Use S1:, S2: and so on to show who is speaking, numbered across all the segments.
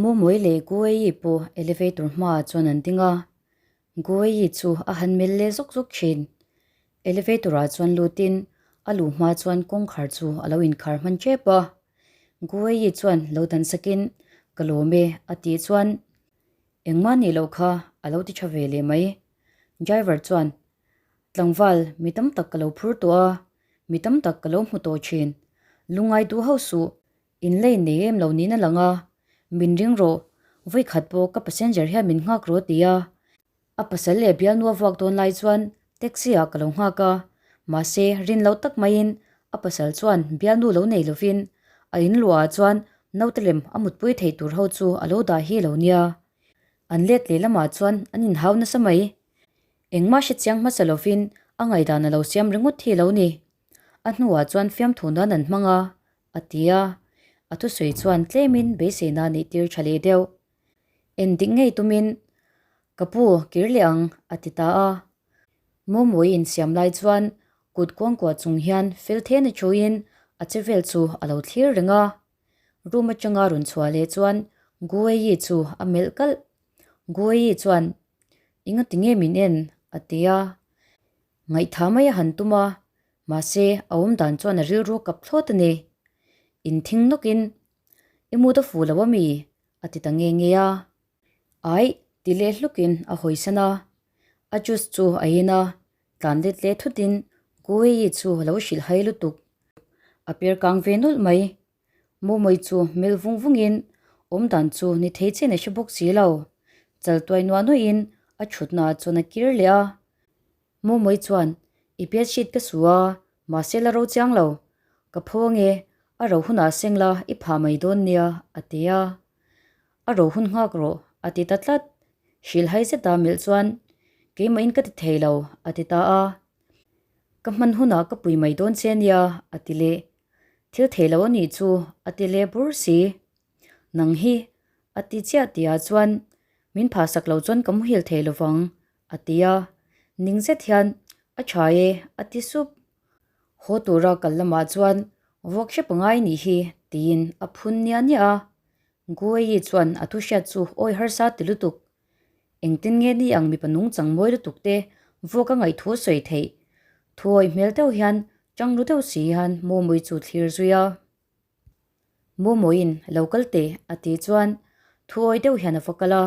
S1: Mawmawii leh Gueyi pawh elevator hmaah chuan an ding a, Gueyi chu a han melh leh zawk zawk thin. Elevator ah chuan lutin a luh hma chuan kawngkhar chu a lo inkhar hman tep a. Gueyi chuan lo dan sakin, Ka lawm e a tih chuan engmah nih loh kha a lo ti tha ve leh mai. Driver chuan, Tlangval, mi tam tak ka lo phur tawh a, mi tam tak ka lo hmu tawh thin. Lungngai duh hauh suh, In lei nei em lo niin a lang a, min ring rawh, vawi khat pawh ka passenger hian min nghak rawh ti a, a pasal leh bialnu a vuak dawn lai chuan taxi ah ka lo nghak a, mahse rin loh tak maiin a pasal chuan bialnu lo nei lovin a in luah ah chuan naute lem a mutpui thei tur ho chu a lo dah hi lo nia. An let leh lamah chuan an inhau nasa mai. Engmah hrechiang hmasa lovin a ngaihdan a lo siam ringawt hi lo ni. A hnuah chuan fiamthu nan an hmang a, a ti a. A thusawi chuan tlemin beiseina neih tir tha leh deuh. Endik ngei tumin, Ka pu, kir leh ang, a ti ta a. Mawmawi insiam lai chuan kut kuangkuah chung hian fel then a thuin a che vel chu a lo thlir reng a. Room atanga rawn chhuah leh chuan Gueyi chu a melh kalh. Gueyi chuan, Engati nge min en? a ti a. Ngaihtha mai a han tum a, mahse a awm dan chuan a rilru a kap thlawt a ni. Inthing nawkin, I mut a fuh lo a mi? a ti ta nge nge a. Aih, ti leh hlukin a hawisan a. A juice chu a in a, tlan let leh thutin Gueyi chu a lo hrilh hai lutuk. A per kang ve nawlh mai. Mawmawii chu melh vung vungin awm dan chu ni thei chen a hre bawk si lo. Chal tuai nuah nuahin a thutna ah chuan a kir leh a. Mawmawii chuan, I bedsheet ka su a, mahse la ro chiang lo. Ka pho ange, a ro hunah seng la i phah mai dawn nia, a ti a. A ro hun nghak rawh, a ti ta tlat. Hrilhhai zeta melh chuan, Keimahin ka ti thei lo, a ti ta a. Ka hman hunah ka pui mai dawn che nia, a ti leh. Thil thei lo a nih chu, a ti leh bur si. Nang hi, a ti chiah tihah chuan, Min phahsak lo chuan ka muhil thei lo vang, a ti a. Ning zet hian, A tha e, a ti sup. Haw tura kal lamah chuan vuak hrep a ngai nih hi, tiin a phun niah niah a. Gueyi chuan a thu hriat chu awi harsa ti lutuk. Engtin nge ni ang mipa nungchang mawi lutuk te vuak a ngaihthu sawi theih? Thuawi hmel deuh hian chang ru deuh si hian Mawmawii chu thlir zui a. Mawmawiin lo kal teh a tih chuan thuawi deuh hian a va kal a.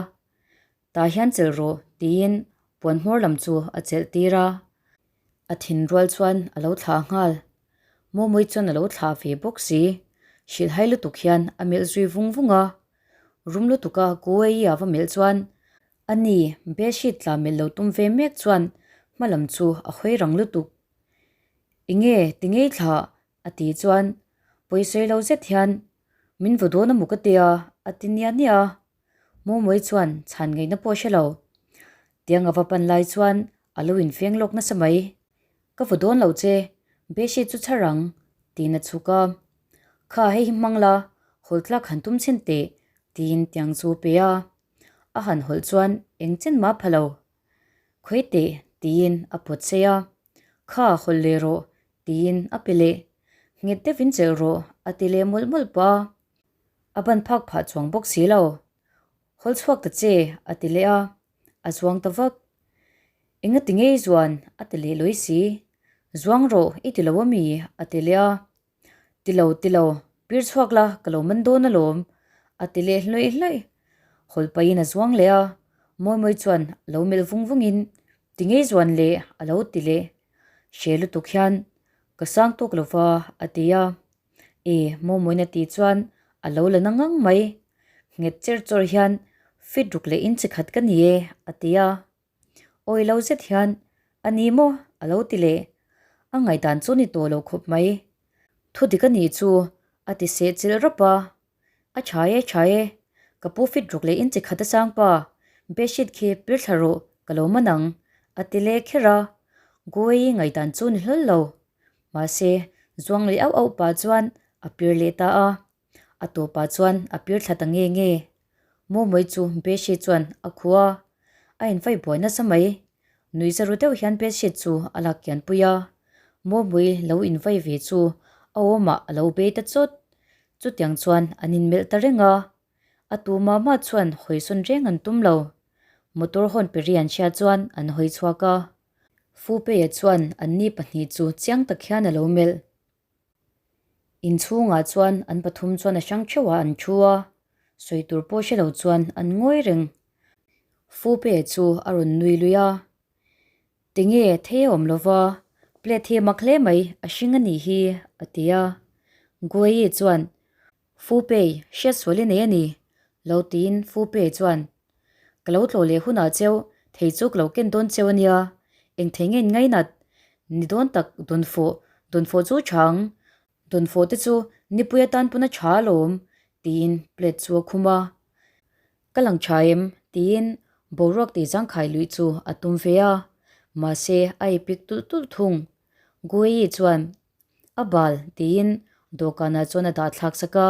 S1: Tah hian chelh rawh tiin puan hmawr lam chu a chelh tir a. A thin rual chuan a lo thlah nghal. Mawmawii chuan a lo thlah ve bawk si. Hrilhhai lutuk hian a melh zui vung vung a. Rum lutuka Kuwei a va melh chuan a ni bedsheet tla melh lo tum ve mek chuan hma lam chu a hawi rang lutuk. Enge ti ngei thlah a tih chuan pawisawi lo zet hian min vaw dawn a maw ka tia a ti niah niah a. Mawmawii chuan chhan ngaihna pawh a hre lo. Tiang a va pan lai chuan a lo inveng lawk nasa mai. Ka vaw dawn lo che, bedsheet chu chhar ang, tiin a chhuk a. Kha hei hi hmang la, hawlh tlak han tum chhin teh, tiin tiang chu a pe a. A han hawlh chuan eng chen mah pha lo. Khawi teh, tiin a pawt sei a. Kha hawlh leh rawh, tiin a pe leh. Nghet deuhin chelh rawh, a ti leh mawlh mawlh pah a. A ban phak phah chuang bawk si lo. Hawl chhuak ta che, a ti leh a. A zuang ta vak. Enga ti ngei zuan? a ti leh lawi si. Zuang rawh, i ti lo a mi? a ti leh a. Ti lo, ti lo, pir chhuak la, ka lo man dawn alawm, a ti leh hlawih hlawih. Hawl pahin a zuang leh a, Mawimawi chuan a lo melh vung vungin, Ti ngei zuan le, a lo ti leh. Hre lutuk hian, Ka sang tawk lo va, a ti a. E, Mawmawina tih chuan a lo la na ngang mai. Nghet cher chawr hian fit ruk leh in chi khat ka ni e, a ti a. Awi lo zet hian, A ni maw? a lo ti leh. A ngaihdan chu ni tawh lo khawp mai. Thu dik a nih chu, a ti seh chilh rawp a. A tha e, tha e. Ka pu fit ruk leh in chi khat a sang pa. Bedsheet khi pir thla rawh, ka lo man ang, a ti leh kher a. Guei ngaihdan chu ni hlawl lo. Mahse, zuang leh auh auh pah chuan a pir leh ta a. A tawpah chuan a pir thla ta nge nge. Mawmawii chu bedsheet chuan a khuh a, a invai buai nasa mai. Nui zaru deuh hian bedsheet chu a lak kian pui a. Mawmawii lo invai ve chu a awmah a lo bei ta chawt. Chutiang chuan an inmelh ta reng a. A tu mah mah chuan hawisawn reng an tum lo. Motor hawn pe ri an hriat chuan an hawi chhuak a. Fupeia chuan anni pahnih chu chiang tak hian a lo melh. Inchhungah chuan an pathum chuan a hrang theuh ah an thu a, sawi tur pawh hre lo chuan an ngawi reng. Fupeia chu a rawn nui lui a. Tinge thei a awm lova, plate hi a mak hle mai, a hring a nih hi, a ti a. Guayi chuan, Fupei, hriat sual i nei a ni, lo tiin Fupei chuan, Ka lo tlawh leh hunah cheu, thei chu ka lo ken dawn cheu a nia, eng thei nge in ngainat? Ni dawn tak, dawnfawh, dawnfawh chu tha ang, dawnfawh te chu nipui atan pawn a tha alawm, tiin plate chu a khum a. Ka lang tha em? tiin boruak tih zangkhai luih chu a tum ve a, mahse a ipik tulh tulh thung. Gueyi chuan, A bal, tiin dawhkanah chuan a dah thlak sak a.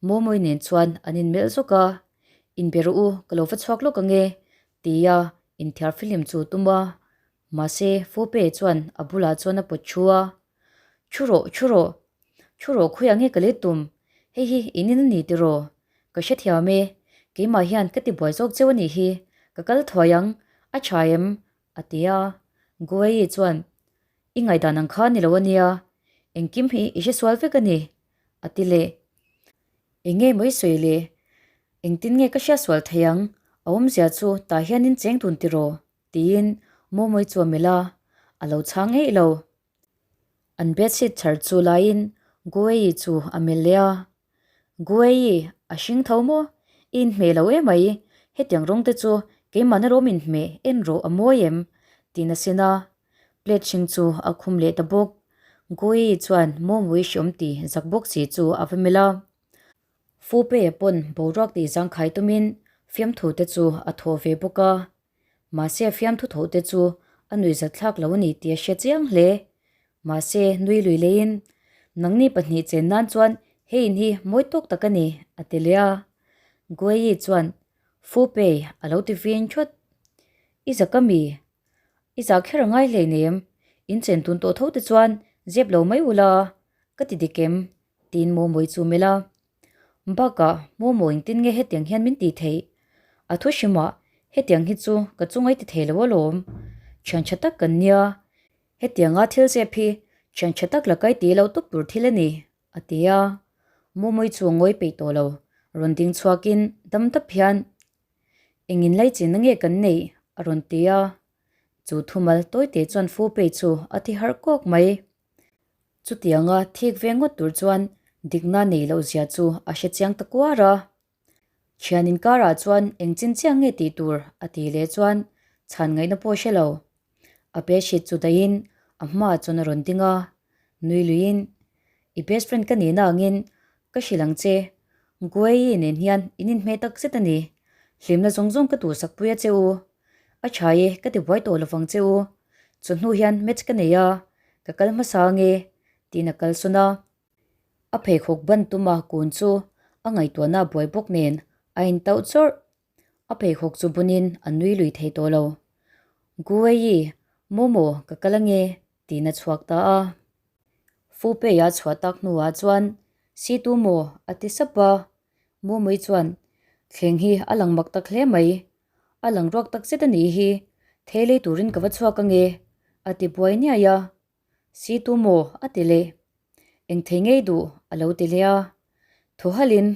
S1: Momoy nen chuan an inmelh zawk a, Inbe rawh u, ka lo va chhuak lawk ang e, tia inthiar fihlim chu a tum a. Mahse, Fupe chuan a bulah chuan a pawt thu a, Thu rawh, thu rawh, thu rawh khawiah nge ka let tum? Hei hi in in a ni tiraw? Ka hrethiam e, keimah hian ka ti buai zawk cheu a nih hi, ka kal thuai ang, a tha em? a ti a. Guayi chuan, I ngaihdan ang kha ni lo a nia, engkim hi i hresual vek a ni, a ti leh. Eng nge maw i sawi le? Engtin nge ka hriatsual thei ang? A awmzia chu tah hian in cheng dun tiraw? Tiin Momoy chu a melh a, a lo chhang eih lo. An bedsheet chhar chu laiin Gueyi chu a melh leh a, Gueyi, a hring tho maw? I inhmeh lo emai, hetiang rawng te chu keimahna rawm inhmeh en rawh a mawi em? tiin a sin a, plate hring chu a khum leh ta bawk. Gueyi chuan Momoy hreawm ti zak bawk si chu a va melh a. Fupeia pawn boruak tih zangkhai tumin fiamthu te chu a thawh ve bawk a. Mahse a fiamthu tho te chu a nuihzat thlak lo a ni tih a hre chiang hle. Mahse nui lui leiin, Nangni pahnih chen nan chuan hei in hi mawi tawk tak a ni, a ti leh a. Gueyi chuan, Fupei, a lo ti vin thawt. I zak a mi? I zah kher a ngai hleinem, in chen tun tawh tho te chuan zep lo mai ula, ka ti dik em? Tiin Momoy chu melh a. Bakah, Momo engtin nge hetiang hian min tih theih? A thu hrimah, hetiang hi chu ka chunga i ti thei lo alawm. Thian tha tak kan nia. Hetianga thil zep hi thian tha tak la kai ti lo tawp tur thil a ni, a ti a. Momoy chu a ngawi peih tawh lo. Rawn ding chhuakin dam dap hian, Engin laichinna nge kan neih? a rawn ti a. Chu thumal tawite chuan Fupei chu a ti harh kawk mai. Chutianga thik ve ngawt tur chuan dikna nei loh zia chu a hre chiang ta kuar a. Thian inkarah chuan eng chin chiang nge tih tur a tih leh chuan chhan ngaihna pawh hre lo. A bedsheet chu dahin a hmaah chuan a rawn ding a, nui luiin, I best friend ka nihna angin ka hrilh ang che, Gueyi nen hian in inhmeh tak zet a ni. Hlimna zawng zawng ka duhsakpui a che u. A tha e, ka ti buai tawh lovang che u. Chu hnu hian match ka nei a, ka kal hmasa ange, tiin a kal sawn a. A pheikhawk ban tuma kun chu a ngaihtuahna a buai bawk nen a intauh chawrh. A pheikhawk chu bunin a nui lui thei tawh lo. Gueyi, Momo, ka kal ange, tiin a chhuak ta a. Fupeia chhuah tak hnuah chuan, Situ maw? a ti sap a. Momo-i chuan, Thleng hi a lang mak tak hle mai. A lang ruak tak zet a nih hi, thei lei turin ka va chhuak ange, a ti buai niai a. Si tu maw? a ti leh. Eng thei ngei duh? a lo ti leh a. Thaw halhin,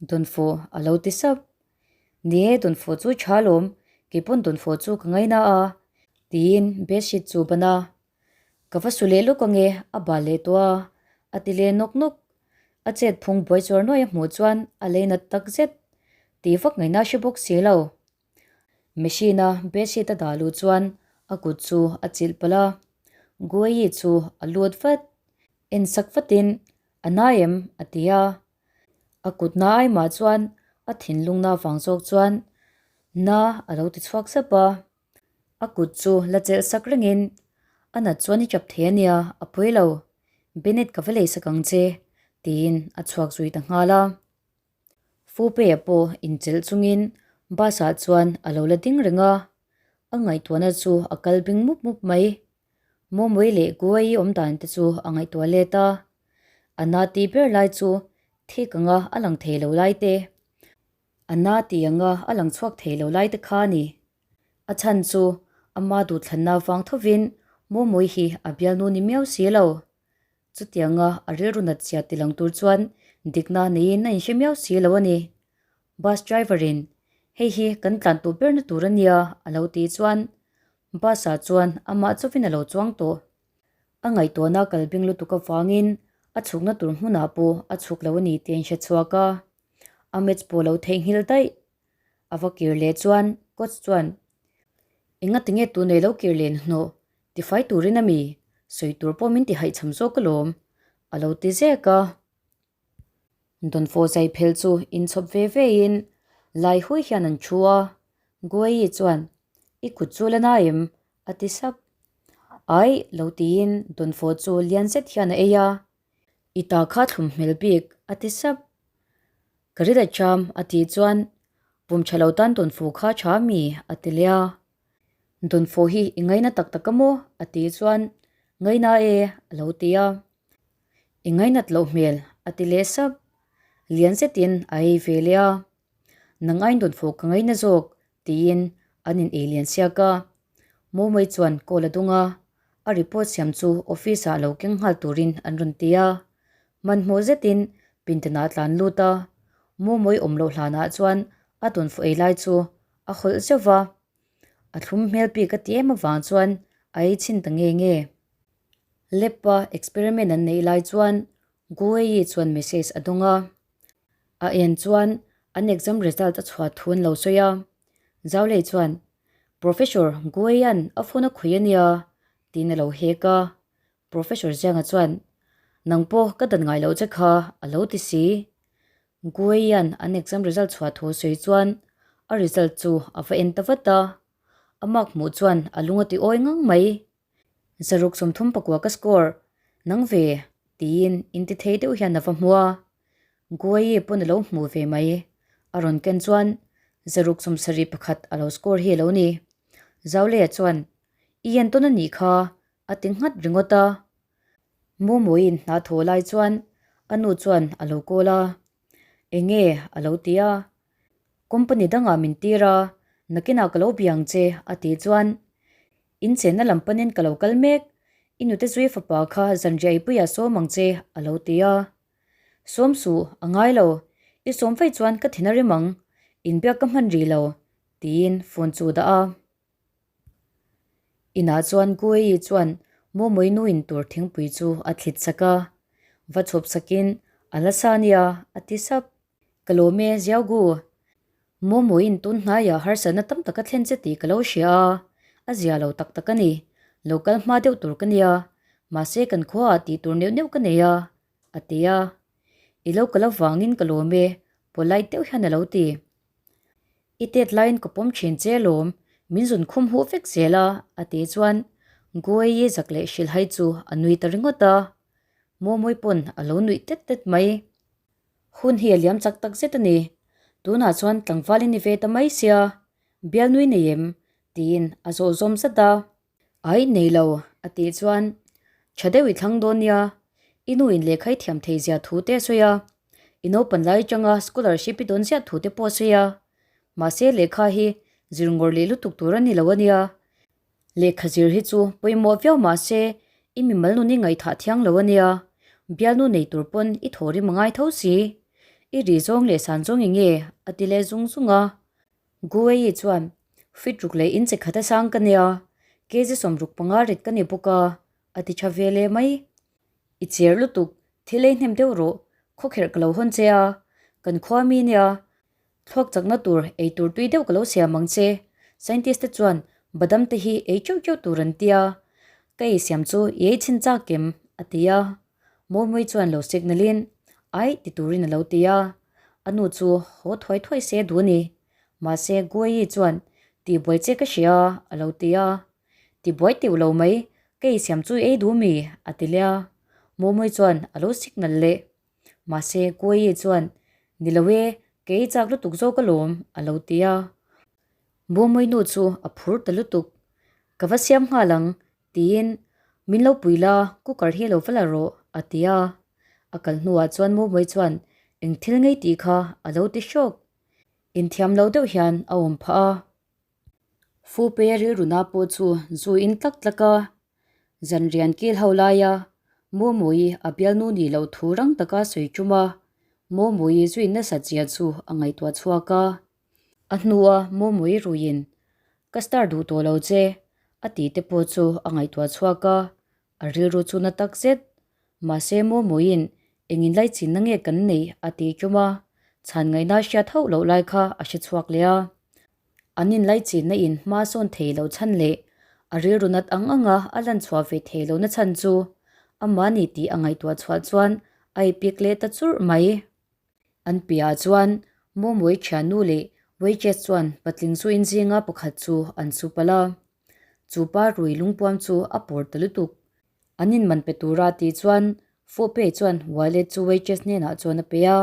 S1: Dawnfawh a lo ti sap. Ni e, dawnfawh chu tha alawm, keipawn dawnfawh chu ka ngaina a, tiin bedsheet chu ban a. Ka va su leh lawk ange, a bal leh tawh a, a ti leh nawk nawk. A chet phung buai chuar nuai a hmuh chuan a lei nat tak zet. Tih vak ngaihna a hre bawk si lo. Machine a bedsheet a dah luh chuan a kut chu a chilh palh a. Gueyi chu a lut vat. En sak vatin, A na em? a ti a. A kut na ai mah chuan a thinlungna vang zawk chuan na a lo ti chhuak sap a. A kut chu la chelh sak rengin, A nat chuan i chap thei a nia, a pawi lo. Bennett ka va lei sak ang che, tiin a chhuak zui ta nghal a. Fupeia pawh inchelh chungin bus ah chuan a lo la ding reng a, a ngaihtuahna chu a kal bing mup mup mai. Mawmawii leh Guai awm dan te chu a ngaihtuah let a, a na tih ber lai chu thik anga a lang thei lo lai te. A na tih anga a lang chhuak thei lo lai te kha a ni. A chhan chu ama duhthlanna vang thovin Mawmawii hi a bialnu ni miau si lo. Chutianga a rilru nat zia ti lang tur chuan dikna neiin a inhre miau si lo a ni. Bus driver in, Hei hi kan tlan tur berna tur a nia a lo tih chuan bus ah chuan amah chauhin a lo chuang tawh. A ngaihtuahna kal bing lutuk avangin a chhukna tur hmunah pawh a chhuk lo a ni tih a inhre chhuak a. A match pawh lo theihnghilh daih. A va kir leh chuan coach chuan, Enga tinge tu nei lo kir leh hnawh tifai turin a mi? Sawi tur pawh min ti haihchham zawk alawm a lo ti zek a. Dawnfawh zai phel chu inchhawp ve vein lai hui hian an thu a, Guayi chuan, I kut chu la na em? a ti sap. Aih lo tiin dawnfawh chu lian zet hian a ei a, I ta kha thlum hmel bik a ti sap. Ka ri la cham a tih chuan, Pum tha lo tan dawnfawh kha tha mi? a ti leh a. Dawnfawh hi i ngaina tak tak a maw? a tih chuan, Ngaina e a lo ti a. I ngainat loh hmel a ti leh sap. Lian zetin a ei ve leh a. Nang ain dawnfawh ka ngaina zawk tiin an in ei lian siak a. Mawmawii chuan call a dung a, a report siam chu office ah lo keng nghal turin an rawn ti a. Hmanhmawh zetin pindanah a tlan lut a, Mawmawii awm loh hlanah chuan a dawnfawh ei lai chu a hawlh zeuh va. A thlum hmel bik a ti em avang chuan a ei chhin ta nge nge. Lab a experiment an neih lai chuan Gueyi chuan message a dawng a. A en chuan an exam result a chhuah thu an lo sawi a. Zaulei chuan, Professor Gueyian a phone a khawih a nia, tiin a lo hek a. Professor Zianga chuan, Nang pawh ka dan ngai loh che kha, a lo ti si. Gueyian an exam result chhuah thu a sawi chuan a result chu a va en ta vat a. A mark hmuh chuan a lung a ti awi ngang mai. Zaruk 34 ka score, nang ve, tiin inti thei deuh hian a va hmu a. Guayi pawn a lo hmu ve mai. A rawn ken chuan zaruk 71 a lo score hi a lo ni. Zauleia chuan, I entawn a nih kha, a ti nghat ringawt a. Mawmawiin hna thaw lai chuan a nu chuan a lo call a. Enge a lo ti a. Company dangah min tir a, nakinah ka lo bia ang che, a tih chuan In chenna lam panin ka lo kal mek, i nute zui fapa kha zanriah eipuiah sawm ang che, a lo ti a. Sawm suh, a ngai lo, i sawm vaih chuan ka thin a rim ang, inbiak ka hman rih lo, tiin phone chu dah a. Inah chuan Gueyi chuan Mawmawii nu in tur thingpui chu a thlit sak a, va chhawp sakin a la sa nia, a ti sap. Ka lawm e, Ziaugu. Mawmawiin tun hnaiah harsatna tam tak a thlen che tih ka lo hria a, a zia lo tak tak a ni. Lo kal hma deuh tur ka nia, mahse kan khuaah tih tur neuh neuh ka nei a, a ti a. I lo kal avangin ka lawm e, polite deuh hian a lo ti. I tet laiin ka pawm thin che alawm, min zun khum huh vek zel a, a tih chuan Gueyi zak leh hrilhhai chu a nui ta ringawt a. Mawmawi pawn a lo nuih tet tet mai. Hun hi a liam chak tak zet a ni. Tunah chuan tlangval i ni ve ta mai sia, bial nui nei em? tiin a zawh zawm zat a. Ai nei lo, a tih chuan, Tha deuh i thlang dawn nia, i nu in lehkha i thiam thei zia thu te a sawi a, i naupan lai atanga scholarship i dawn ziah thu te pawh a sawi a, mahse lehkha hi zir ngawr leh lutuk tur a ni lo a nia. Lehkha zir hi chu pawimawh viau mah se i mimal nun i ngaihthah thiang lo a nia, bialnu nei tur pawn i thaw rim a ngai tho si. I ri zawng leh san zawng eng nge? a ti leh zung zung a. Gueyi chuan, Fit ruk leh in che khat a sang ka nia, kg 65 rit ka ni bawk a, a ti tha ve leh mai. I cher lutuk, thil ei hnem deuh rawh, khawkherh ka lo hawn che a, kan khua mi nia, Thluak chakna tur ei tur tui deuh ka lo siam ang che. Scientist te chuan badam te hi ei teuh teuh tur an tia. Ka ei siam chu i ei chhin chak em? a ti a. Mawimawii chuan lo signal in ai ti turin a lo ti a. A nu chu haw thuai thuai se duh a ni. Mahse Gueyi chuan tihbuai che ka hria a lo ti a. Tibuai teuh lo mai, ka ei siam chu i ei duh mi? a ti leh a. Mawimawii chuan a lo signal leh. Mahse, Kuayi chuan, Ni lo e, kei chak lutuk zawk alawm, a lo ti a. Bawmawii nu chu a phur ta lutuk. Ka va siam nghal ang, tiin, Min lo pui la, cooker hi lo va la rawh, a ti a. A kal hnuah chuan Mawmawii chuan, Eng thil ngei tih kha, a lo ti hrawk. Inthiam lo deuh hian a awm phah a. Fupeia rilruna pawh chu zu in tlak tlak a. Zanrian kil ho laia Mawmawii a bialnu nih loh thu rang taka sawi tum a, Mawmawii zuin nasat zia chu a ngaihtuah chhuak a. A hnua Mawmawii ruiin, Ka star duh tawh lo che, a tih te pawh chu a ngaihtuah chhuak a, a rilru chu na tak zet. Mahse Mawmawiin engin laichinna nge kan neih a tih tum a, chhan ngaihna hriat hauh loh lai kha a hre chhuak leh a. An inlaichinna in hma sawn thei lo chhan leh a rilru nat ang anga a lan chhuah ve thei lohna chhan chu amah ni tih a ngaihtuah chhuah chuan a ipik leh ta churh mai. An piahah chuan Mawmawii thiannu leh waitress chuan patling zu inzinga pakhat chu an su palh a. Chu pa rui lungpuam chu a pawr ta lutuk. An inman pe tura tih chuan Fuhpei chuan wallet chu waitress hnenah chuan a pe a.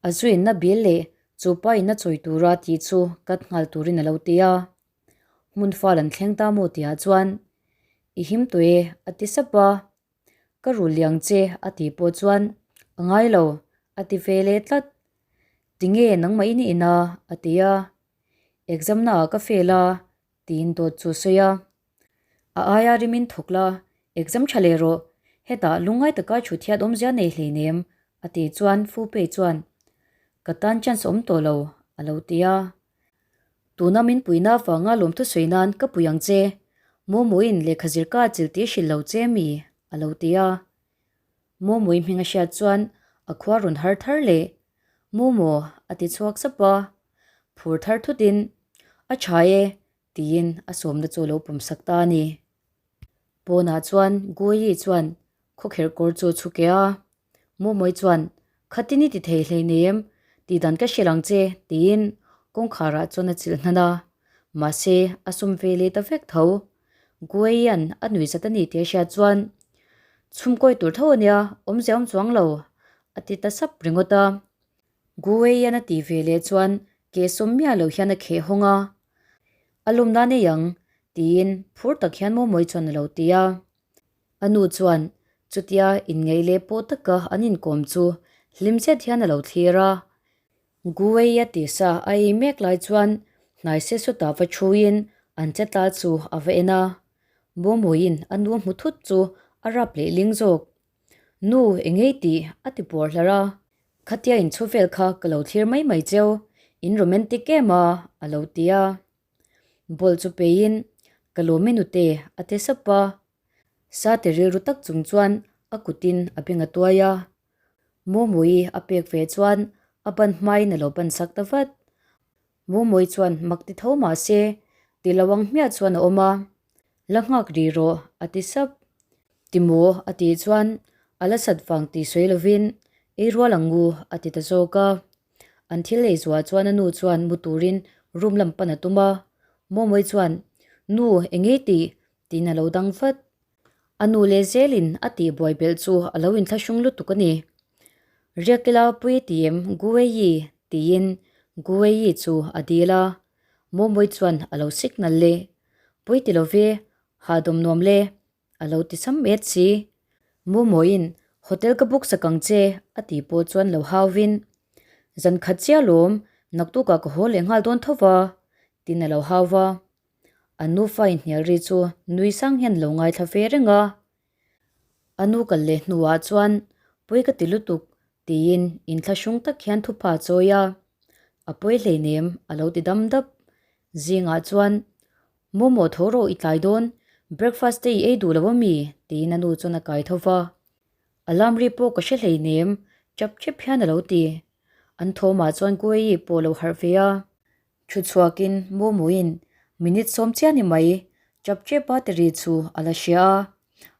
S1: A zuinna bil leh chu pa in a chawi tura tih chu cut nghal turin a lo ti a. Hmun fal an thleng ta maw tihah chuan, I him tawh e, a ti sap a. Ka rul liang che a tih pawh chuan, A ngai lo, a ti ve leh tlat. Tinge nangmah in i in a? a ti a. Exam naah ka fail a, tiin dawt chu a sawi a. A aia rimin thawk la, exam tha leh rawh, hetah lungngai taka thut hian awmzia nei hleinem, a tih chuan Fupei chuan, Ka tan chance awm tawh lo, a lo ti a. Tuna min puihna avanga lawmthu sawi nan ka pui ang che, Momoin lehkha zir ka chilh tih hrilh lo che mi? a lo ti a. Momoi hming a hriat chuan a khua rawn har thar leh, Momo, a ti chhuak sap a. Phur thar thutin, A tha e, tiin a sawmna chu a lo pawmsak ta a ni. Pawnah chuan Guoyi chuan khawkherh kawr chu a chhu keh a. Momoi chuan, Khatin i ti thei hleinem, tih dan ka hrilh ang che, tiin kawngkharah chuan a chilh hnan a. Mahse, a sum ve leh ta vek tho. Guoyian a nui zat a ni tih a hriat chuan, Chhumkawi tur tho a nia, awmzia awm chuang lo, a ti ta sap ringawt a. Guoyian a tih ve leh chuan ke sawm miah loh hian a kheh hawng a. A lawm nan ei ang, tiin phur tak hian Momoi chuan a lo ti a. A nu chuan chutia inngeih leh pawh taka an inkawm chu hlim zet hian a lo thlir a. Guei a tisa a ei mek lai chuan hnai se sawtah va thuin an che tla chu a va en a. Bawmhawiin a nu a hmu thut chu a rap leh ling zawk. Nu, engei tih? a ti puar hlar a. Khatia inchhu vel kha ka lo thlir mai mai cheu, in romantic em a, a lo ti a. Bawlh chu peiin, Ka lawm e nute, a ti sap a. Sate rilru tak chung chuan a kutin a beng a tuai a. Mawmawii a pek ve chuan a ban hmain a lo ban sak ta vat. Mawmawii chuan mak ti tho mah se, ti lo ang hmiah chuan a awm a. La nghak ri rawh, a ti sap. Ti maw? a tih chuan a la sat vang tih sawi lovin, Ei rual ang u, a ti ta zawk a. An thil ei zuah chuan a nu chuan mu turin room lam pan a tum a, Mawmawii chuan, Nu, eng ei tih? tiin a lo dang vat. A nu leh zelin a tih buai belh chu a lo inthlahrung lutuk a ni. Riakila pui ti em Gueyi? tiin Gueyi chu a dil a, Mawmawii chuan a lo signal leh, Pui ti lo ve, hahdawm nuam le, A lo ti sam et si. Momoin, Hotel ka book sak ang che, a tih pawh chuan lo hauvin, Zan khat chiah lawm, naktukah ka haw leh nghal dawn tho va, tiin a lo hau va. A nufa inhnial ri chu nui sang hian a lo ngaithla ve reng a. A nu kal leh hnuah chuan, Pawi ka ti lutuk, tiin inthlahrung tak hian thupha a chawi a. A pawi hleinem, a lo ti dam dap. Zingah chuan, Momo tho rawh i tlai dawn, breakfast te i ei duh lo a mi? tiin a nu chuan a kai tho va. Alarm ri pawh ka hre hleinem, chap chep hian a lo ti. An thawmah chuan Gueyi pawh lo harh ve a. Thu chhuakin Momoin minute sawm chiah ni mai, chap chepa te ri chu a la hria a.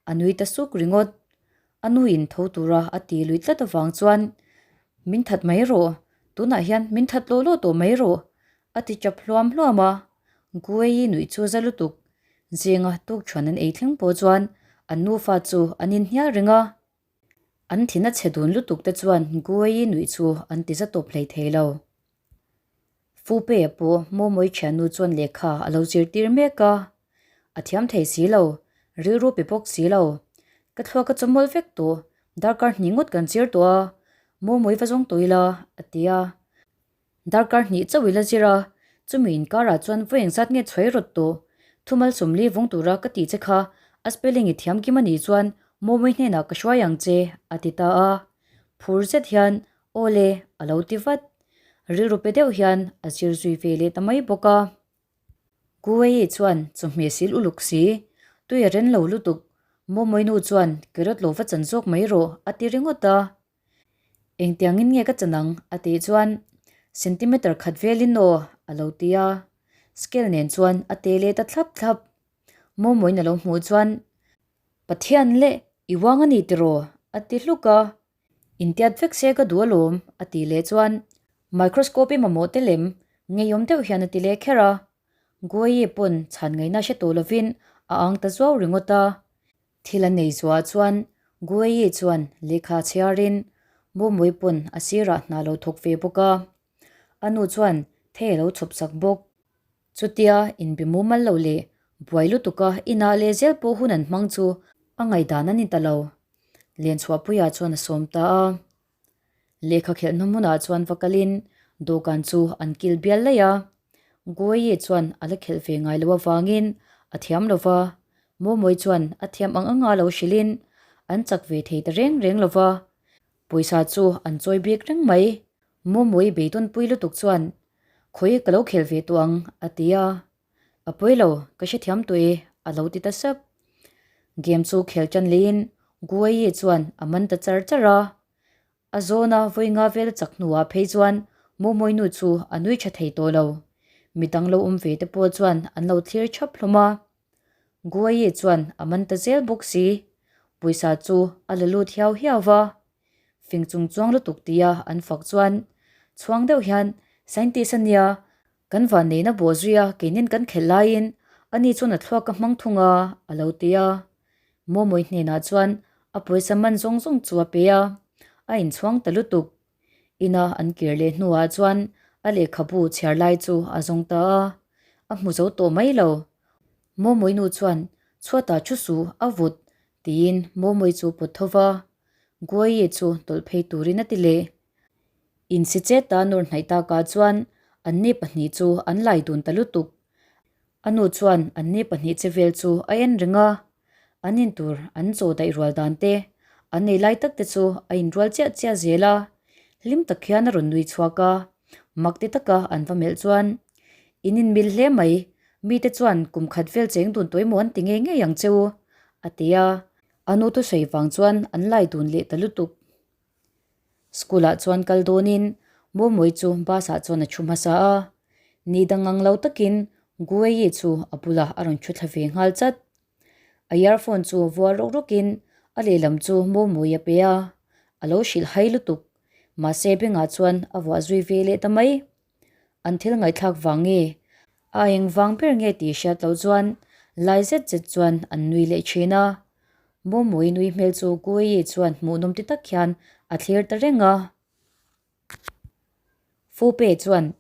S1: A nui ta suk ringawt. A nuin tho tura a ti lui tlat avang chuan, Min that mai rawh, tunah hian min that lawh lawh tawh mai rawh, a ti chap hluam hluam a. Gueyi nuih chu za lutuk. Zinga tukṭhuan an ei thleng pawh chuan an nufa chu an inhnial reng a. An thin a chhe dun lutuk te chuan Gueyi nuih chu an ti za tawp hlei thei lo. Fupeia pawh Mawmawii thiannu chuan lehkha a lo zirtir mek a, a thiam thei si lo, rilru pe bawk si lo. Ka thluak a chawmawlh vek tawh, darkar hnih ngawt kan chir tawh a, Mawmawii va zawng tawh ila, a ti a. Darkar hnih chauh i la zir a, chumi inkarah chuan vawi engzat nge chhuai rawt tawh? Thumal sawmli vawng tura ka tih che kha a spelling i thiam kim a nih chuan Mawmui hnenah ka hruai ang che, a ti ta a. Phur zet hian Aw le, a lo ti vat. Rilru pe deuh hian a zir zui ve leh ta mai bawk a. Kuwei chuan chawhmeh sil uluk si, tui a ren lo lutuk, Mawmui nu chuan carrot lo va chan zawk mai rawh, a ti ringawt a. Engtiangin nge ka chan ang? a tih chuan centimeter khat velin aw, a lo ti a. Scale nen chuan a te leh ta thlap thlap. Mawmawiin a lo hmuh chuan, Pathian leh i uang a ni tiraw? a ti hluk a. Intiat vek se ka duh alawm, a tih leh chuan microscope i mamawh te lem ngeiawm deuh hian a ti leh kher a. Guayi pawn chhan ngaihna hre tawh lovin a ang ta zuau ringawt a. Thil a nei zuah chuan Guayi chuan lehkha chhiarin Mawmawii pawn a sirah hna lo thawk ve bawk a. A nu chuan thei a lo chhawp sak bawk. Chutia inbe mumal lo leh buai lutuka inah leh zel pawh hun an hmang chu a ngaihdan a ni ta lo. Lenchhuahpuia chuan a sawm ta a. Lehkha khelhna hmunah chuan va kalin dawhkan chu an kil bial laih a. Guaye chuan a la khelh ve ngai loh avangin a thiam lo va, Mawmawi chuan a thiam ang anga lo hrilhin an chak ve thei ta reng reng lo va. Pawisa chu an chawi bik reng mai. Mawmawi beidawnpui lutuk chuan, Khawi ka lo khel ve tawh ang, a ti a. A pawi lo, ka hrethiam tawh e, a lo ti ta sap. Game chu khel tan leiin Guayi chuan a man ta char char a. A zawna vawi nga vel a chak hnuah phei chuan Mawmawi nu chu a nui tha thei tawh lo. Midang lo awm ve te pawh chuan an lo thlir thap hlawm a. Guayi chuan a man ta zel bawk si. Pawisa chu a la lut hiau hiau va. Fing chung chuang lutuk tia an fak chuan chhuang deuh hian scientist a nia Kan vanneihna bawh zui a, keinin kan khelh laiin ani chuan a thluak ka hmang thung a, a lo ti a. Mawmawi hnenah chuan a pawisa man zawng zawng chu a pe a, a inchhuang ta lutuk. Ina an kir leh hnuah chuan a lehkhabu chhiar lai chu a zawng ta a, a hmu zo tawh mai lo. Mawmawi nu chuan chhuatah thu suh a vut tiin Mawmawi chu pawt tho va, Guayi chu tawlh phei turin a ti leh. Insi chet a nawr hnaih takah chuan anni pahnih chu an lai dun ta lutuk. A nu chuan anni pahnih che vel chu a en reng a, an in tur an chaw daih rual dan te, an ei lai tak te chu a inrual chiah chiah zel a. Hlim tak hian a rawn nui chhuak a, mak ti taka an va melh chuan, In inmil hle mai, mite chuan kum khat vel cheng dun tawih maw an ti ngei ngei ang che u, a ti a. A nu thusawi vang chuan an lai dun leh ta lutuk. School ah chuan kal dawnin Mawmawi chu bus ah chuan a thu hmasa a, ni dang ang lo takin Gueyi chu a bulah a rawn thu thla ve nghal chat. A earphone chu vuah rawk rawkin a lehlam chu Mawmawi a pe a, a lo hrilh hai lutuk. Mahse bengah chuan a vuah zui ve leh ta mai. An thil ngaihthlak vang nge? A eng vang ber nge tih hriat loh chuan lai zet zet chuan an nui leh thin a. Mawmawi nui hmel chu Gueyi chuan hmuhnawm ti tak hian a thlir ta reng a. Fupe chuan,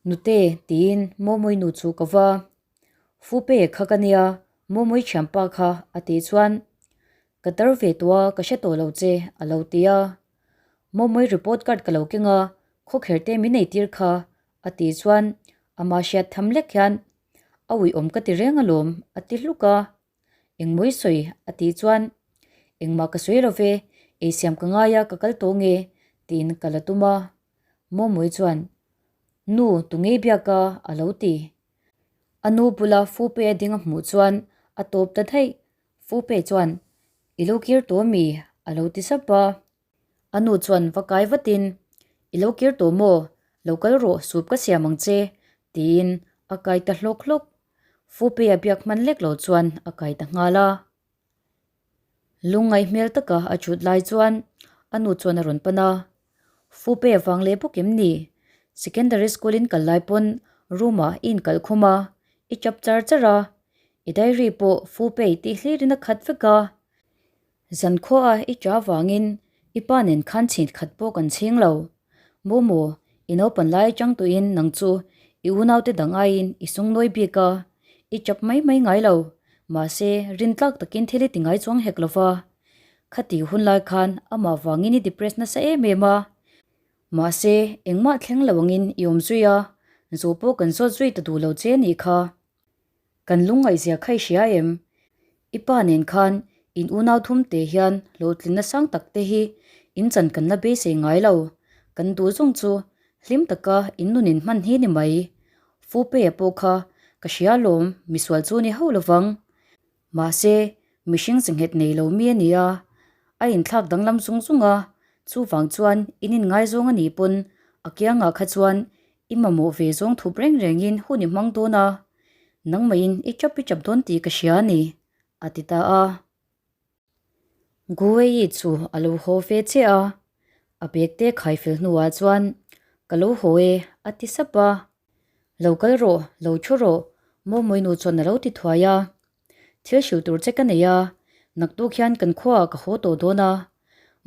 S1: Nute, tiin Mawmawi nu chu ka va. Fupe kha ka nia, Mawmawi thianpa kha, a tih chuan, Ka tar ve tawh a, ka hre tawh lo che, a lo ti a. Mawmawi report card ka lo keng a, khawkher te min eitir kha, a tih chuan amah hriat tham lek hian a uiawm ka ti reng alawm, a ti hluk a. Engmawi sawi? a tih chuan Engmah ka sawi lo ve, eisiam ka ngai a, ka kal tawh nge? tiin ka la tum a. Mawmawi chuan Nu, tu ngei biak a? a lo ti. A nu bula Fupe a ding a hmuh chuan a tawp ta daih. Fupe chuan I lo kir tawh mi? a lo ti sap a. A nu chuan va kai vatin, I lo kir tawh maw? Lo kal rawh, sup ka siam ang che, tiin a kai ta hlawk hlawk. Fupe-a biak hman lek lo chuan a kai ta nghal a. Lungngaih hmel taka a thut lai chuan a nu chuan a rawn pan a, Fupe vang leh bawk em ni? Secondary school in kal lai pawn room-ah i inkalh khum a, i chap char char a, i diary pawh Fupe tih hlirin a khat vek a. Zankhuaah i ṭa vangin i pa nen khan chhit khat pawh kan chhing lo. Momo, i naupan lai atang tuihin nang chu i unaute dang aiin i sungnawi bik a, i ṭap mai mai ngai lo. Mahse, rintlak takin thil i ti ngai chuang hek lo va. Khati hun lai khan amah vangin i depress nasa em em a. Mahse, engmah thleng lo angin i awm zui a, zawh pawh kan zawt zui ta duh lo che nih kha. Kan lungngaihzia kha i hria em? I pa nen khan in unau thum te hian hlawhtlinna sang tak te hi in chan kan la beisei ngai lo. Kan duh zawng chu hlim taka in nun in hman hi ni mai. Fupeia pawh kha ka hria alawm, misual chu ni hauh lovang. Mahse, mihring chi nghet nei lo mi a ni a, a inthlak danglam zung zung a, chuvang chuan in inngaizawng a nih pawn a kiangah kha chuan i mamawh ve zawng thup reng rengin hun i hmang dawn a, nangmahin i chap i chap dawn tih ka hria a ni, a ti ta a. Guwei chu a lo haw ve che a, a bag te khai fel hnuah chuan, Ka lo haw e, a ti sap a. Lo kal rawh, lo thu rawh, Mawmawinu chuan a lo ti thuai a. Thil hrilh tur che ka nei a, naktuk hian kan khuaah ka haw tawh dawn a.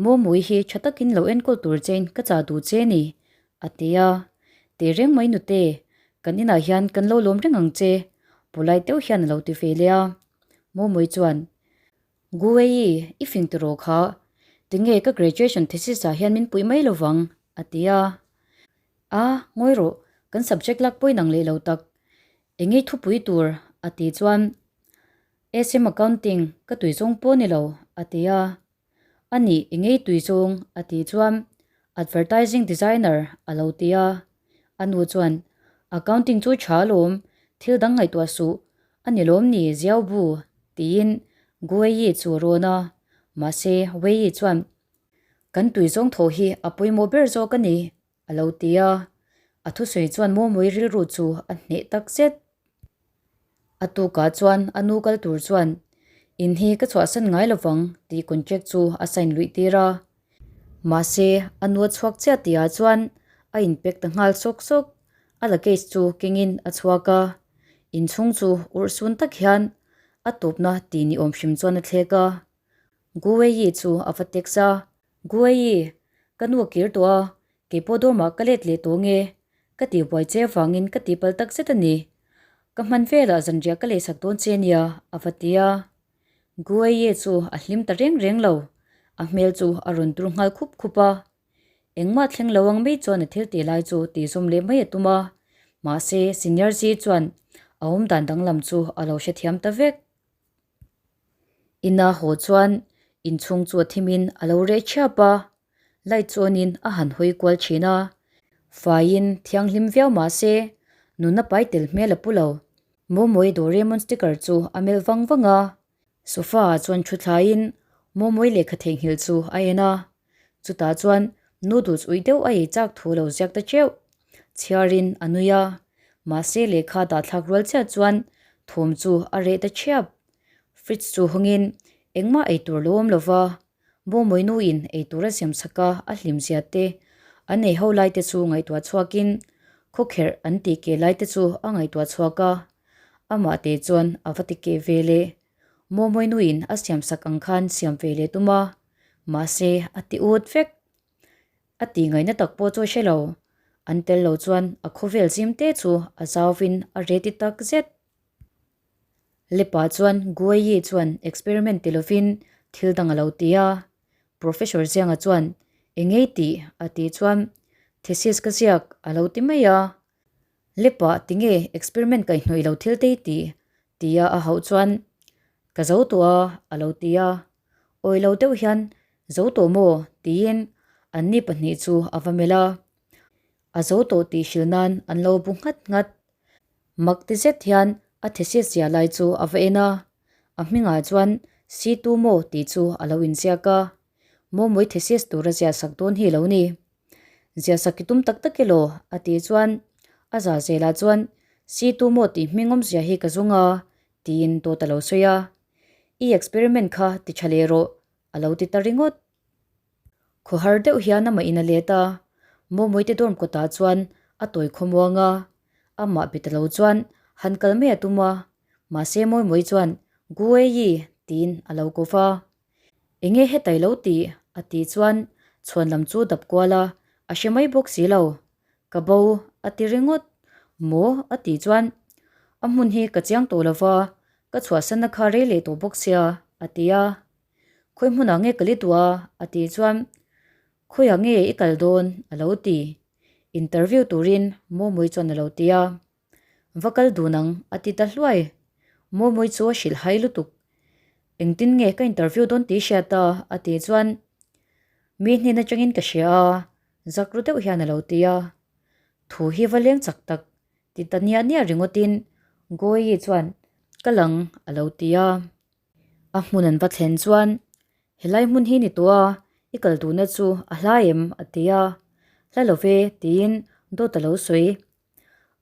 S1: Mawmawi hi tha takin lo enkawl tur chein ka chah duh che ni, a ti a. Tehreng mai nute, kan inah hian kan lo lawm reng ang che, polite deuh hian a lo ti ve leh a. Mawmawi chuan, Guwei, i fing tiraw kha? Tinge ka graduation thesis ah hian min puih mai lovang? a ti a. A, ngawi rawh, kan subject lak pawhin ang leh lo tak. Engei thupui tur? a ti chuan, SM Accounting, ka tui zawng pawh ni lo, a ti a. A nih, engei tui zawng? a ti chuan, Advertising Designer, a lo ti a. A nu chuan, Accounting chu tha alawm, thil dang ngaihtuah suh, a ni lawm ni Ziau Bu? tiin Guwei chu a rawn a. Mahse, Wei chuan, Kan tui zawng thaw hi a pawimawh ber zawk a ni, a lo ti a. A thusawi chuan Mawmawii rilru chu a hneh tak zet. A tukah chuan a nu kal tur chuan, In hi ka chhuahsan ngai lovang tih contract chu a sign luih tir a. Mahse, a nu a chhuak chiah tihah chuan a inpek ta nghal sawk sawk. A luggage chu kengin a chhuak a, inchhung chu urhsun tak hian a tawpna tih ni awm hrim chuan a thlek a. Guwei chu a va text a, Guwei, ka nu a kir tawh a, keipawh dawrmah ka let leh tawh nge? Ka tih buai che avangin ka tihpalh tak zet a ni. Ka hman velah zanriah ka lehsak dawn che nia, a va ti a. Guwei chu a hlim ta reng reng lo, a hmel chu a rawn tur nghal khup khup a. Engmah thleng lo ang mai chuan a thil tih lai chu tihzawm leh mai a tum a, mahse Senior Zi chuan a awmdan danglam chu a lo hrethiam ta vek. Ina haw chuan inchhung chu a thimin a lo reh thiap a, light chuanin a han hawi kual thin a, faiin thianghlim viau mah se nuna pai tel hmel a pu lo. Mawmawi Doraemon sticker chu a melh vang vang a, sofa ah chuan thu thlaiin Mawmawi lehkha theihnghilh chu a en a, chutah chuan noodles uih deuh a ei chak thu lo ziak ta teuh. Chhiarin a nui a, mahse lehkha dahthlak rual chiah chuan thawm chu a reh ta thiap. Fridge chu hawngin engmah ei tur lo awm lova, Bawmawi nuin ei tur a siam chak a, a hlim zia te, an ei ho lai te chu ngaihtuah chhuakin khawkherh an tih keh lai te chu a ngaihtuah chhuak a, amah te chuan a va ti keh ve leh. Bawmawi nuin a siam sak ang khan siam ve leh tum a, mahse a ti ut vek. A tih ngaihna tak pawh chu a hre lo. An tel lo chuan a khawvel zim te chu a zauvin a reti tak zet. Lepa chuan Guayi chuan experiment ti lovin thil dang a lo ti a. Professor Zianga chuan Engei tih? a tih chuan Thesis ka ziak a lo ti mai a. Lepa tinge experiment kaihhnawih lo thil te i tih? tia a hauh chuan Ka zo tawh a a lo ti a. Awi lo deuh hian Zo tawh maw? tiin anni pahnih chu a va melh a. A zo tawh tih hrilh nan an lo bu nghat nghat. Mak ti zet hian a thesis zia lai chu a va en a. A hmingah chuan Situ maw tih chu a lo inziak a. Mawmawi thesis tur a ziah sak dawn hi lo ni. Ziah sak i tum tak tak elaw? a tih chuan a za zelah chuan Situ maw tih hming awmzia hi ka zung a tiin dawt a lo sawi a. I experiment kha ti tha leh rawh a lo ti ta ringawt. Khawhar deuh hian amah in a let a, Mawmawite dorm kawtah chuan a tawi khawmuang a, amah be ta lo chuan han kal mai a tum a, mahse Mawimawii chuan Gueyi tiin a lo ko va. Enge hetai lo tih? a tih chuan chhuan lam chu dap kual a, a hre mai bawk si lo. Ka bo a ti ringawt. Maw? a tih chuan a hmun hi ka chiang tawh lo va, ka chhuahsanna kha rei leh tawh bawk sia a ti a. Khawi hmunah nge ka li duh a? a tih chuan. Khawiah nge i kal dawn? a lo ti. Interview turin Mawmui chuan a lo ti a. Va kal dun ang, a ti ta hluai. Mawmui chu a hrilh hai lutuk. Engtin nge ka interview dawn tih hriat a? a tih chuan Mi hnen atangin ka hria a, zak ru deuh hian a lo ti a. Thu hi va leng chak tak, ti ta niah niah ringawtin Goyi chuan Ka lang a lo ti a. A hmun an va thlen chuan, Helai hmun hi ni tawh a, i kal duhna chu a hla em? a ti a. Hla lo ve, tiin dawt a lo sawi.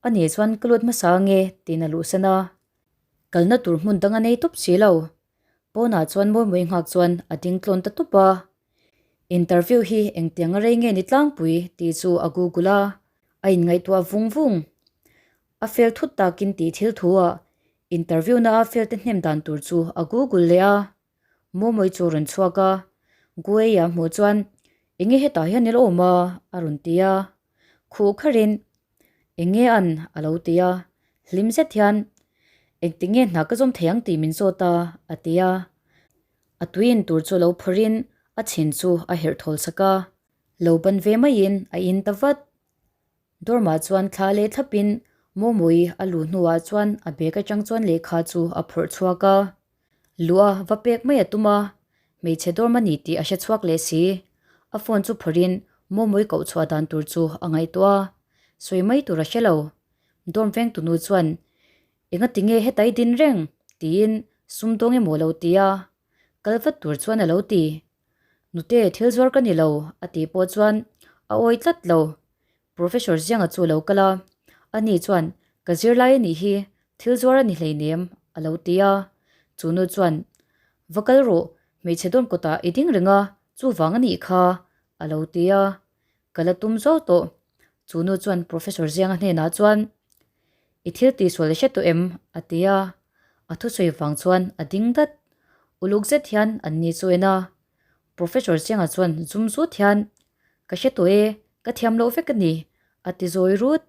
S1: A nih chuan ka lut hmasa ange, tiin a luhsan a. Kalna tur hmun dang a nei tawp si lo. Pawnah chuan Mawimawii nghak chuan a ding tlawn ta tup a. Interview hi engtiang a rei nge ni tlangpui tih chu a google a, a inngaihtuah vung vung. A fel thut takin tih thil thu ah interview na a fel te hnem dan tur chu a google leh a. Mawimawii chu a rawn chhuak a, Gueia hmuh chuan enge hetah hian i lo awm a? a rawn ti a. Khuh kharin Enge an? a lo ti a. Hlim zet hian, Engti nge hna ka zawm thei ang tih min zawt a, a ti a. A tui in tur chu lo phawrhin a chhin chu a herh thawl sak a. Lo ban ve maiin a in ta vat. Dormah chuan thla leh thlapin Mawmawii a luh hnuah chuan a bag atang chuan lehkha chu a phawrh chhuak a. Luh a va pek mai a tum a, hmeichhe dawrm a ni tih a hre chhuak leh si. A phone chu phawrhin Mawmawii koh chhuah dan tur chu a ngaihtuah a, sawi mai tur a hre lo. Dawrm vengtunu chuan, Enga tinge heta i din reng? tiin sumdawng emaw lo ti a, kal vat tur chuan a lo ti. Nute, thil zuar ka ni lo, a tih pawh chuan a awi tlat lo. Professor Zianga chu a lo kal a, ani chuan, Ka zirlai a nih hi, thil zuar a ni hleinem, a lo ti a. Chu nu chuan, Va kal rawh, hmeichhe dawn kawtah i ding reng a, chuvang a nih kha, a lo ti a. Ka la tum zo tawh. Chu nu chuan Professor Zianga hnenah chuan, I thil tihsual i hre tawh em? a ti a. A thusawi vang chuan a ding dat. Uluk zet hian an ni chu en a. Professor Chianga chuan zum zut hian, Ka hre tawh e, ka thiam loh vek a ni, a ti zawi rut.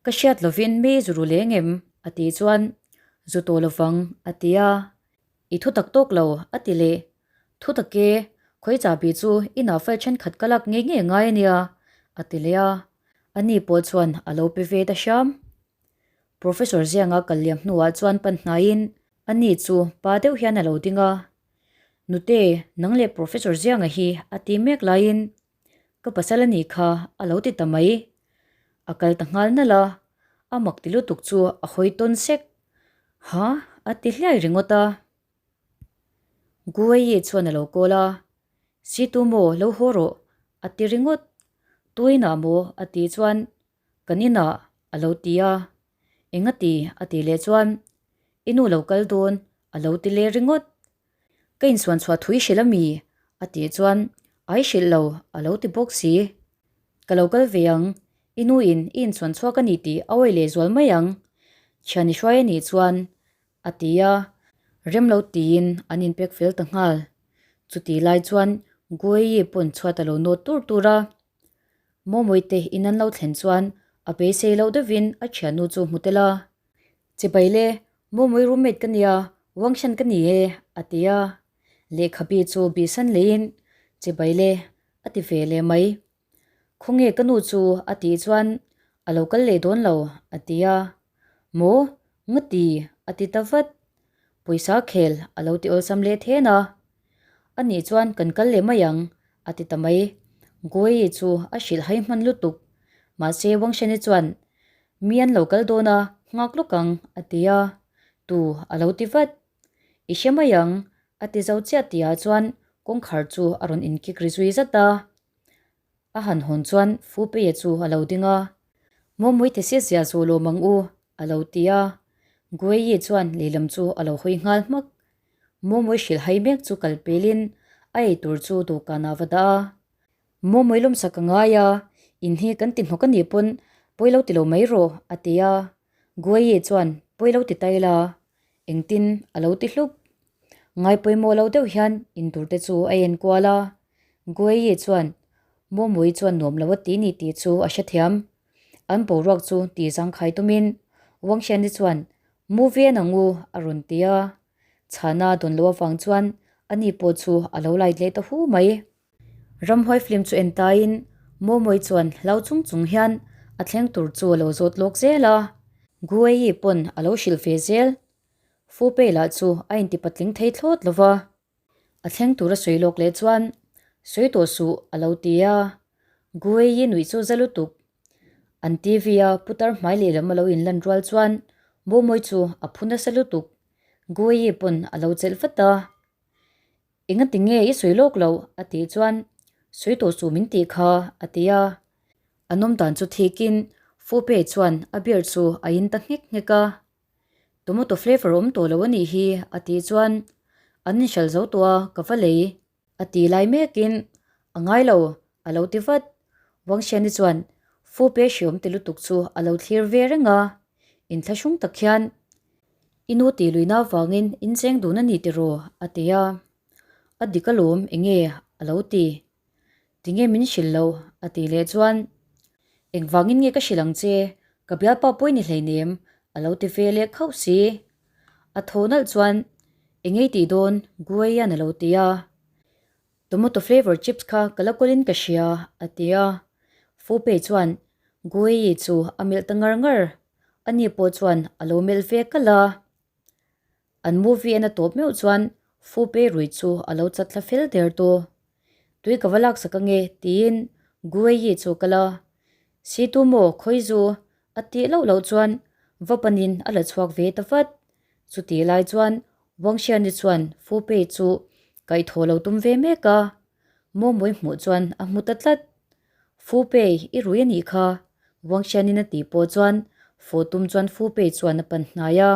S1: Ka hriat lovin mi zu ru leng em? a tih chuan, Zu tawh lovang, a ti a. I thu tak tawk lo, a ti leh. Thu tak e, khawi chahbi chu inah file thenkhat ka lak ngei ngei ngai a nia, a ti leh a. Ani pawh chuan a lo pe ve ta hram. Professor Zianga kal liam hnuah chuan pan hnaiin ani chu pa deuh hian a lo ding a. Nute, nang leh Professor Zianga hi a ti mek laiin ka pasal a nih kha a lo ti ta mai. A kal ta nghal nalh a, a mak ti lutuk chu a hawi tawn sek. Ha? a ti hliai ringawt a. Gueyi chuan a lo call a, Situ maw lo haw rawh a ti ringawt. Tuinah maw a tih chuan Kan inah a lo ti a, Enga ti? a tih leh chuan, I nu lo kal dawn a lo ti leh ringawt. Ka insuan chhuah thui hrilh a mi? a tih chuan, Ai hrilh lo a lo ti bawk si. Ka lo kal ve ang, i nu in i insuan chhuak a ni tih a awih leh zual mai ang. Thian i hruai a nih chuan a ti a, rem lo tiin an inpek fel ta nghal. Chutih lai chuan Gueyi pawn chhuat a lo nawt tur tur a. Mawmawite in an lo thlen chuan a beisei loh deuhin a thiannu chu hmu tel a. Chibai le, Mawmawi roommate ka nia, Wangshan ka ni e, a ti a. Lehkhabi chu bihsan leiin, Chibai le, a ti ve leh mai. Khawnge ka nu chu a tih chuan a lo kal leh dawn lo a ti a. Maw? Ngati? a ti ta vat. Pawisa khel a lo ti awlsam leh then a. A nih chuan kan kal leh mai ang a ti ta mai. Gueyi chu a hrilh hai hman lutuk. Mahse Wangshani chuan mi an lo kal dawn a, nghak lawk ang a ti a. Tu a lo ti vat. I hre mai ang a ti zo chiah tihah chuan kawngkhar chu a rawn inkik ri zui zat a. A han hawn chuan Fupeia chu a lo ding a, Mawmui thesis ziah zawh lawm ang u, a lo ti a. Gueyi chuan lehlam chu a lo hawi nghal hmak. Mawmui hrilh hai mek chu kal pelin a ei tur chu dawhkanah va dah a. Mawmui lawmsak a ngai a, in hi kan ti hnawk a nih pawn pawi lo ti lo mai rawh, a ti a. Gueyi chuan pawi lo ti ta ila, Engtin a lo ti hlup. Ngai pawimawh lo deuh hian intur te chu a en kual a. Gueyi chuan Mawmui chuan nuam lo a ti ni tih chu a hrethiam. An boruak chu ti zangkhai tumin Wangxiani chuan Movie en ang u a rawn ti a. Chhana dawn loh avang chuan ani pawh chu a lo light leh ta hu mai. Ramhuai film chu en taiin Mawmawii chuan hlau chung chung hian a thleng tur chu a lo zawt lawk zel a. Gueyi pawn a lo hrilh ve zel. Fupei lah chu a inti patling thei thlawt lo va. A thleng tur a sawi lawk leh chuan, Sawi tawh suh, a lo ti a. Gueyi nuih chu za lutuk. An TV a putar hmai lehlam a lo inlan rual chuan Mawmawii chu a phu nasa lutuk. Gueyi pawn a lo chelh vat a. Engati nge i sawi lawk loh? a tih chuan, Sawi tawh suh min tih kha, a ti a. A nawm dan chu thikin Fupe chuan a beer chu a in ta nghek nghek a. Tomato flavour awm tawh lo a nih hi, a tih chuan, An inhral zo tawh a, ka va lei, a ti lai mekin, A ngai lo, a lo ti vat. Wangxiani chuan Fupe hriawm ti lutuk chu a lo thlir ve reng a, inthlahrung tak hian, I nu tih luihna avangin in cheng dun a ni tiraw? a ti a. A dik alawm, enge? a lo ti. Tinge min hrilh loh? a tih leh chuan, Engvangin nge ka hrilh ang che? Ka bialpa pawi ni hleinem, a lo ti ve leh khauh si. A tho nalh chuan, Engei tih dawn? Gueian a lo ti a. Tomato flavour chips kha ka la kawlin ka hria, a ti a. Fupei chuan Gueyi chu a melh ta ngar ngar. Ani pawh chuan a lo melh ve kalh a. An movie en a tawp meuh chuan Fupei rui chu a lo chat thla fel der tawh. Tui ka va laksak ange tiin Gueyi chu a kal a. Situ maw khawi zu? A tih loh loh chuan va panin a la chhuak ve ta vat. Chutih lai chuan Wangxiani chuan Fupei chu kaihthawh lo tum ve mek a, Mawmawii hmuh chuan a hmu ta tlat. Fupei, i rui a nih kha, Wangxianin a tih pawh chuan fawh tum chuan Fupei chuan a pan hnai a.